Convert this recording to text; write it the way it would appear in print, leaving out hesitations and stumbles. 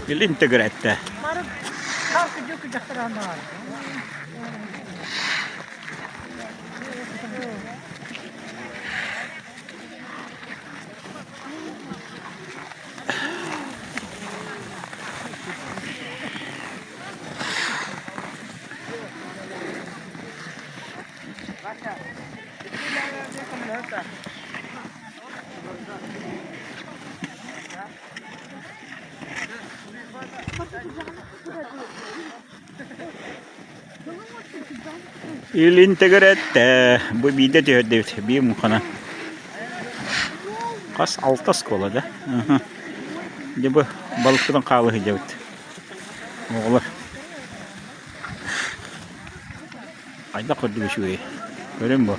Илин төгүрэттэ. Илин төгүрэттэ бу биирдэ түһэрдибит биир муҥханан хас алта оскуола да дьэ бу балыкпытын хаала сылдьабыт оҕолор хайдах курдук үчүгэй көрүҥ бу.